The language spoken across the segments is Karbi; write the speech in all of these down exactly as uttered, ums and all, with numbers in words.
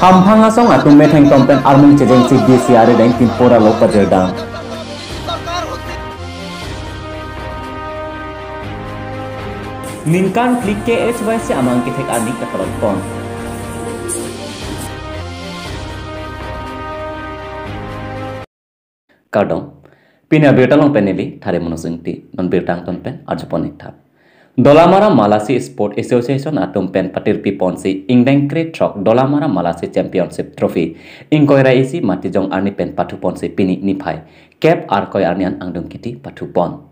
Hamphang asong atum metheng tom pen armung chejeng si D C arideng pinpur alo pajirdam. Ningkan phli K H Y C amang kethek arni katalon pon. Kardom. Pini abirta along pen neli Thare Manoj Ingti, non birta angton pen arjupon iktha. Dolamara Malasi Sport Association atum pen patirpi ponsi ingdeng krethrok Dolamara Malasi Championship Trophy ingkoi ra isi Matijong arni pen pathu ponsi pini niphai kep Arkoi arni an angdung kithi pathu pon.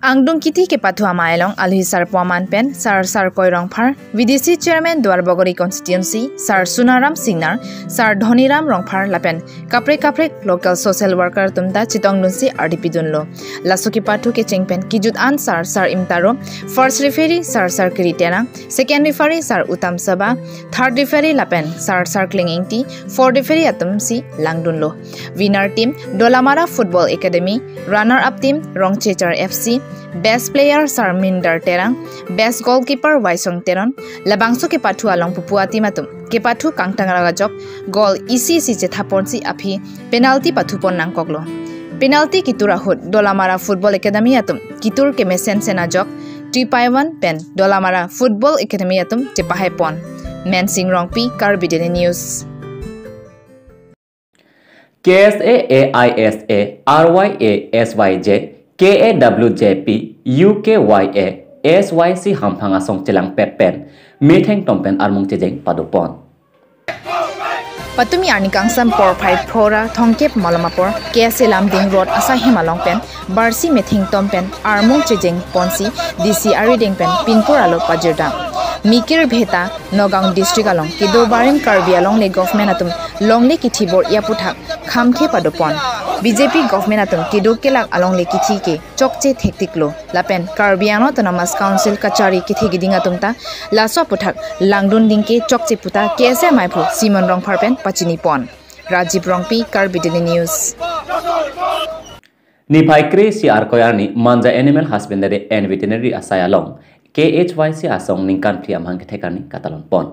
Angdung kithi kepathu amei along alohi Sar Poman pen, Sar Sarkoi Rongphar, V D C Chairman Duarbagori Constituency, Sar Sunaram Singnar, Sar Dhoniram Rongphar lapen kaprek kaprek local social worker atum ta chetongdunsi ardi pidunlo. Laso kepathu kecheng pen kejut an Sar Sar Imtaro, first referee Sar Sar Kiri Terang, second referee Sar Utam Saba, third referee lapen Sar Sar Kling Ingti, fourth referee atum si langdunlo. Winner team Dolamara Football Academy, runner up team Rongchechar F C, best player Sar Mindar Terang, best goalkeeper Waisong Teron. Labangso kepathu along pupu ateam atum kepathu kangtang ragajok, goal isi isi chethaponsi aphi penalty pathupon nangkoklo. Penalty ketur ahut Dolamara Football Academy atum ketur kemesen sen ajok, Tripaiwan pen Dolamara Football Academy atum chepahaipon. Mensing Rongpi, Karbi Daily News. K S A, A I S A, R Y A, S Y J, K A W J P, U K Y A, S Y C Hamphang asong chelangpet pen metheng tom pen armung chejeng padopon. Patumi arni kangsam porphai phra thomkep malom apor K S A Lumding Road asai hem along pen barsi metheng tom pen armung chejeng ponsi D C arideng pen pinpur alo pajirdam. Mikir Bheta, Nagaon District along kedo barim Karbi Anglong le government atum longle kithi bor-i aputhak khamkhe padopon. B J P government atum kedo kelak alongle kithi ke chokche thektiklo. Lapen Karbi Anglong Autonomous Council kachari kethe keding atum ta laso aputhak langdun ding ke chokche puta K S A maiphu Simon Rongphar pen pachinipon. Rajiv Rongpi, Karbi Daily News. Niphai kre-isi Arkoi arni Manja Animal Husbandry and Veterinary asai along K H Y C asong ningkan phli amang kethek arni katalon pon.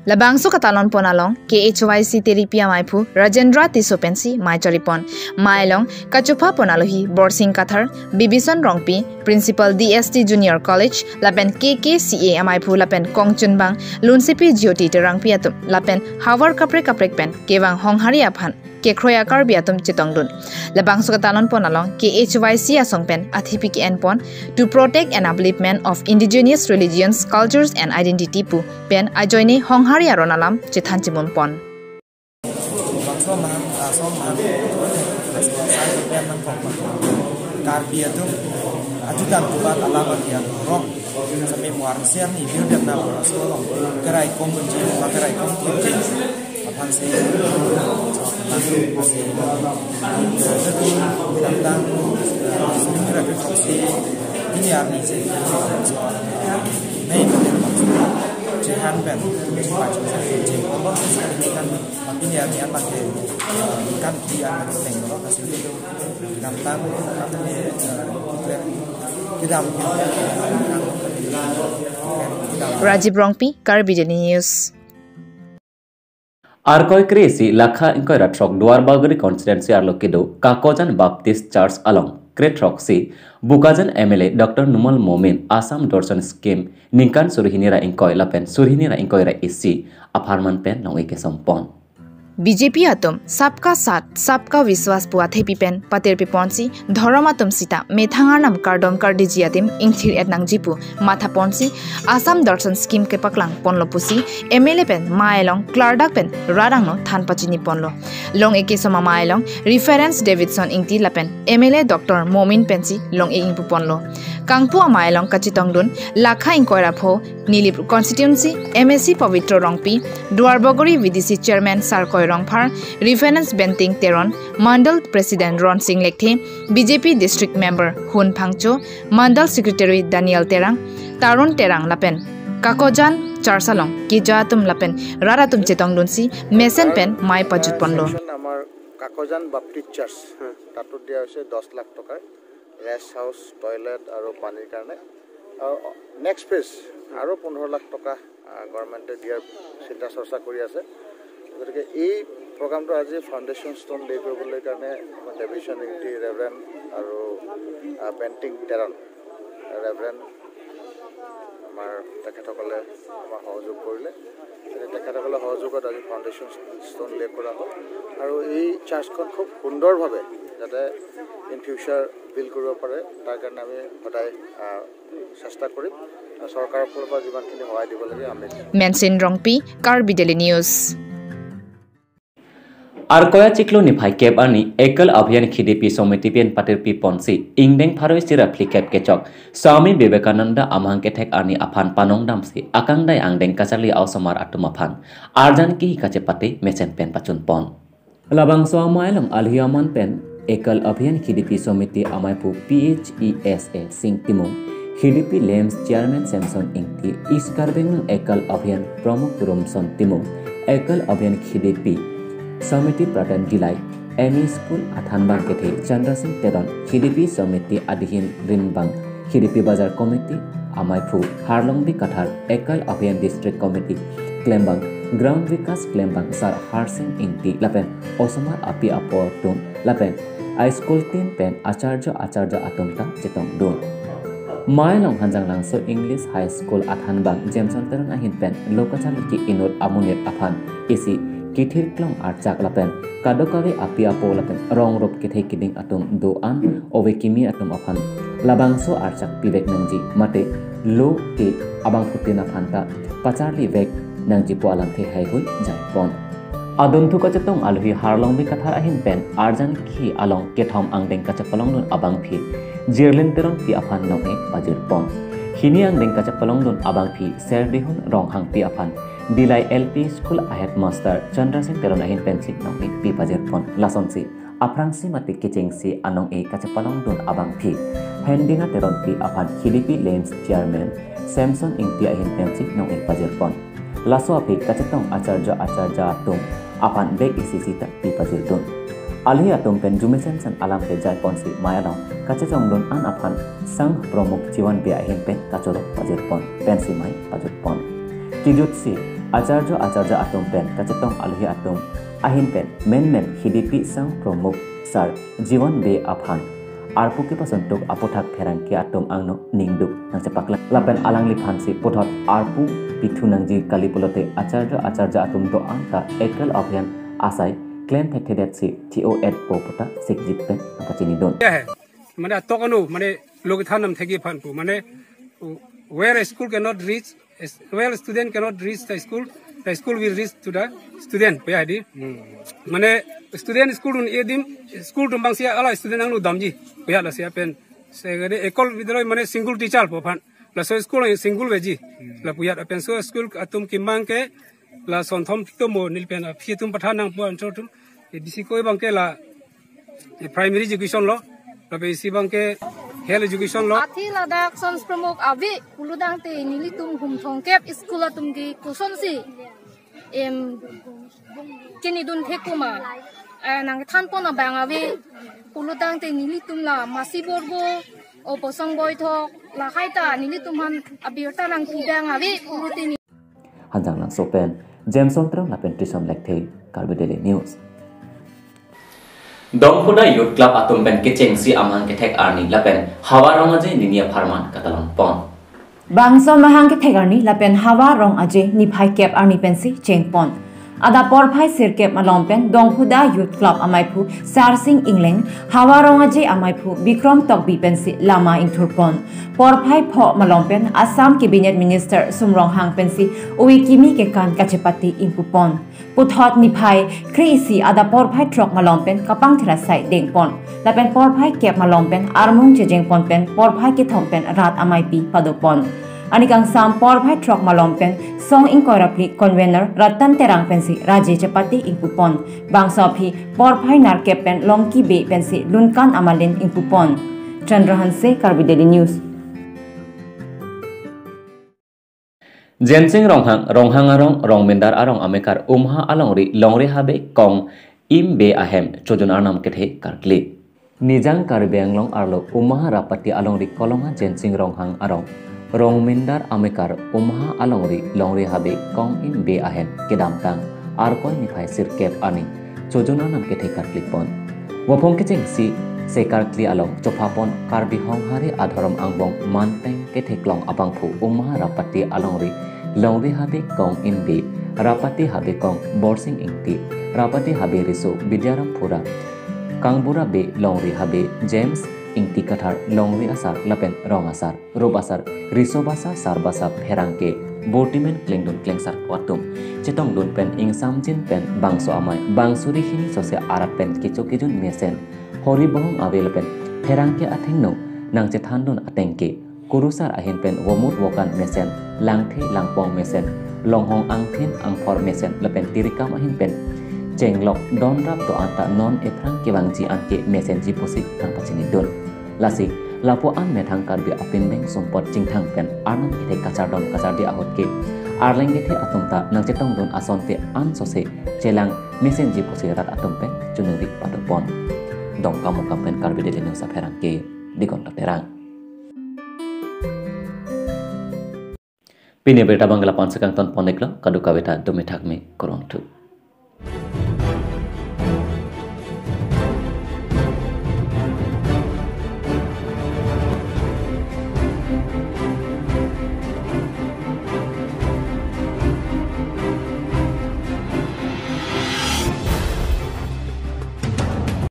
Labangso katalon pon along K H Y C teripi amaiphu Rajendra Tisso pensi mei charipon. Mei along kachupha pon alohi Borsing Kathar, Bibison Rongpi, Principal D S T Junior College, lapen K K C A amaiphu lapen kongchunbang Lunsepi Jyoti Terangpi atum, lapen havar kaprek kaprek pen kevang honghari aphan kekroi a-Karbi atum chetongdun. Labangso katalon pon along K H Y C asong pen athipi ke-en pon to protect and upliftment of indigenous religions, cultures and identity pu pen ajoine honghari aron alam chethan chimun pon. Bangso mahang, ah, song mahang, Karbi atum ajudan tubat alam agian rong. Sami muar siang ni biu dam na bora so long. Kerai kom bunji, ma kerai kom bunji. Aphan si, aphan si, dam dang, sini rapi foksi. Ini arni si, nei pada foksi. Jehan pen, cepat, cepat, cepat. Ini arni anak ke, kan dia anak tengok kasih itu. Dam dang, apa ni, eh, kita, kita, kita. Rajiv Rongpi, Karbi Daily News. Arkoi kre-isi lakha ingkoi ra throk Duarbagori constituency arlo kedo Kakojan Baptist Church along kre throksi Bokajan M L A Doctor Numal Momin Assam Darshan Scheme ningkan suri hini ra ingkoi lapen suri hini ra ingkoi ra isi apharman pen long-e kesom pon. B J P atum Sabka Saath, Sabka Vishwas pu athepi pen patirpi ponsi dhorom atum sita methang arnam kardom kardiji adim ingthir-et nangji pu matha ponsi Assam Darshan Scheme kepaklang ponlo pusi M L A pen mei along klardak pen rat angno than pachini ponlo. Long-e kesom amei along Reverend Davidson Ingti lapen M L A Doctor Momin pensi long-e ingpu ponlo. Kangpu amei along kachetongdun lakha ingkoi ra pho Nilip constituency M A C Pavitra Rongpi, Duarbagori V D C Chairman Sarkoi Rongphar, Reverend Benting Teron, Mandal President Ronsing Lekthe, B J P District Member Hun Phangcho, Mandal Secretary Daniel Terang, Tarun Terang lapen Kakojan Church along keja atum lapen rat atum chetongdunsi mesen pen mei pajut ponlo. Section আমাৰ কাকজান বাপ্তিষ্ট চাৰ্চ, তাতো দিয়া হৈছে দহ লাখ টকাৰ rest house, toilet আৰু পানীৰ কাৰণে। নেক্সট ফেজ আৰু পোন্ধৰ লাখ টকা গভৰ্ণমেণ্টে দিয়াৰ চিন্তা চৰ্চা কৰি আছে। গতিকে এই প্ৰগ্ৰামটো আজি ফাউণ্ডেশ্যন ষ্ট'ন লে কৰিবলৈ কাৰণে আমাৰ ডেভিড ইংতি ৰেভাৰেণ্ড আৰু বেণ্টিং টেৰণ ৰেভাৰেণ্ড আমাৰ তেখেতসকলে আমাক সহযোগ কৰিলে। গতিকে তেখেতসকলৰ সহযোগত আজি ফাউণ্ডেশ্যন ষ্ট'ন লে কৰা হ'ল আৰু এই চাৰ্চখন খুব সুন্দৰভাৱে যাতে ইন ফিউচাৰ বিল্ড কৰিব পাৰে, তাৰ কাৰণে আমি সদায় আহ, চেষ্টা কৰিম। চৰকাৰৰ ফালৰ পৰা যিমানখিনি সহায় দিব লাগে আমি Mensin Rongpi, Karbi Daily News. Arkoi achiklo niphai kep arni Ekal Abhiyan Khidipi Somiti pen patirpi ponsi ingdeng pharo isi ra phlikep kechok Swami Vivekananda amahang kethek arni aphan panong damsi akangdai angdeng kacharli a-osomar atum aphan arjan kihi kachepate mesen pen pachun pon. Labangso amei along alohi aman pen Ekal Abhiyan Khidipi Somiti amaiphu P H E S A Sing Timung, Khidipi LAMPS Chairman Samson Ingti, East Karbi Anglong Ekal Abhiyan Pramukh Rumson Timung, Ekal Abhiyan Khidipi Somiti Pradhan Dillai, M E School athanbang kethe Chandra Sing Teron, Khidipi Somiti adihin rinbang, Khidipi Bazar Committee amaiphu Harlongbi Kathar, Ekal Abhiyan District Committee klembang Gram Vikas klembang Sar Harsing Ingti lapen osomar api apo atum lapen a-school team pen acharjo acharja atum ta chetongdun. Mei along Hanjanglangso English High School athanbang Jameson Teron ahin pen lo kacharli ke-inut amonit aphan isi kithir klong archak lapen kadokave api apo lapen rong rup kethe kiding atum do-an ove kimi atum aphan labangso archak pivek nangji mate lo ke abangphutin aphan ta pacharli vek nangji pu alamthe haihui jai pon. Adunthu kachetong alohi Harlongbi Kathar ahin pen arjan kihi along kethom angdeng kachepalongdun abangpi Jirlin Teronpi aphan nong-e pajir pon. Hini angdeng kachepalongdun abangpi Serdihun Ronghangpi aphan Dillai L P School a-headmaster Chandra Sing Teron ahin pensi nong-e pi pajir pon. Lasonsi aphrangsi mate kechengsi anong-e kachepalongdun abangpi Hendina Teronpi aphan Khidipi LAMPS Chairman Samson Ingti ahin pensi nong-e pajir pon. Laso aphi kachetong acharjo acharja atum aphan bag isi isi ta pi pajirdun. Alohi atum pen jumesen san alamthe jai ponsi mei along kachechongdun an aphan Sangh Pramukh Jiwan Bey ahin pen kachoro pajir pon pensi mei pajut pon. Kijutsi acharjo acharja atum pen kachetong alohi atum ahin pen menmen Khidipi Sangh Pramukh Sar Jiwan Bey aphan arpu kepasontuk aputhak pherangke atum angno ningduk nangchepaklang lapen alangliphansi puthot arpu pithu nangji kali pulote acharjo acharja atum do-an ta Ekal Abhiyan asai klem thekthedetsi T O et po puta sikjit pen nangpachinidun. क्या है? मैंने तो कनो मैंने लोग थानम थे की फन को मैंने where a school cannot reach, where student cannot reach the school, the school will reach to the student. Paya di. मैंने student school un edim school tum bang sia ala student ang lu damji. Paya la sia pen. Segede Ekal Vidyalaya मैंने single teacher po phan. Laso school ang single veji. La puyat apen so school atum kimang ke la sonthom tomo nil pen aphi atum pathan nangpo anchor atum. Bisi koi bang ke la primary education lo, lapen isi bang ke health education lo. Athi ladak Sangh Pramukh ave pulotangte nelitum hum thomkep school atum ke kosonsi em chinidun thek kuma. Eh, nangthan pon abang ave pulotangte nelitum la masi borbo oposong boithok lahai ta nelitum aphan abirta nangpidang ave pulote ni. Hanjanglangso pen Jameson Teron lapen Trison Lekthe, Karbi Daily News. Dongkhuda Youth Club atum pen kechengsi amahang kethek arni lapen Hawa Rong Aje nini apharman katalon pon. Bangso amahang kethek arni lapen Hawa Rong Aje niphai kep arni pensi chengpon. Adap porphai sirkep malom pen Dongkhuda Youth Club amaiphu Sarsing Ingleng, Hawa Rong Aje amaiphu Bikrom Tokbi pensi lama ingthurpon. Porphai pho malom pen Assam Cabinet Minister Sum Ronghang pensi ove kimi kekan kachepate ingpupon. Puthot niphai kre-isi adap porphai throk malom pen kapangthir asai dengpon. Lapen porphai kep malom pen armung chejengpon pen porphai kethom pen rat ameipi padopon. Aningkangsam porphai throk malom pen song ingkoi ra phli convener Ratan Terang pensi raje chepate ingpupon. Bangso aphi porphai nerkep pen Longki Bey pensi lunkan amalin ingpupon. Chandra Hanse, Karbi Daily News. Jensing Ronghang, Ronghang Arong, Rongmindar Arong amekar Umha alongri longri habe kong im be ahem chojun arnam kethe karkli. Nijang Karbi Anglong arlo Umha rapati alongri kolonga Jensing Ronghang Arong Rongmindar amekar Umha alongri Longri Habe Kong Im Be ahem kedamtang Arkoi niphai sirkep arni chojun arnam kethe karkli pon. Vophong kechengsi se karkli along chopha pon Karbi Honghari adhorom angbong manpeng ketheklong abangphu Umha Rapati alongri Longri Habe Kong Im Be, Rapati Habe Kong Borsing Ingti, Rapati Habe Riso Bidyaram Phura, Kangbura Be Longri Habe James Ingti Kathar, Longri Asar lapen Rong Asar, Rup Asar, Riso Basa, Sar Basa pherangke, Bortimen Klengdun Klengsar atum chetongdun pen ingsamjin pen bangso amei bang suri hini sose arat pen kecho kejun mesen Hori Bohong Ave lapen pherangke athengno nangchethandun ateng ke kurusar ahin pen vomut vokan mesen, langthe langpong mesen, longhong angthin angphor mesen lapen tirikam ahin pen chenglok donrap do-an ta non ephrang kevangji anke mesenji pusi nangpachinidun. Lasi lapu-an methang Karbi apindeng sumpot chingthang pen arnam kethe kachardom kachardi ahut ke arleng kethe atum ta nangchetongdun asonte an sose chelang mesenji pusi rat atum pen choningri padopon. Dongkamukam pen Karbi Daily News apherangke Digonta Terang. Pini abirta abang ke la-an si kangton pon-iklo, kadokave ta dome thakme, kurvangthu.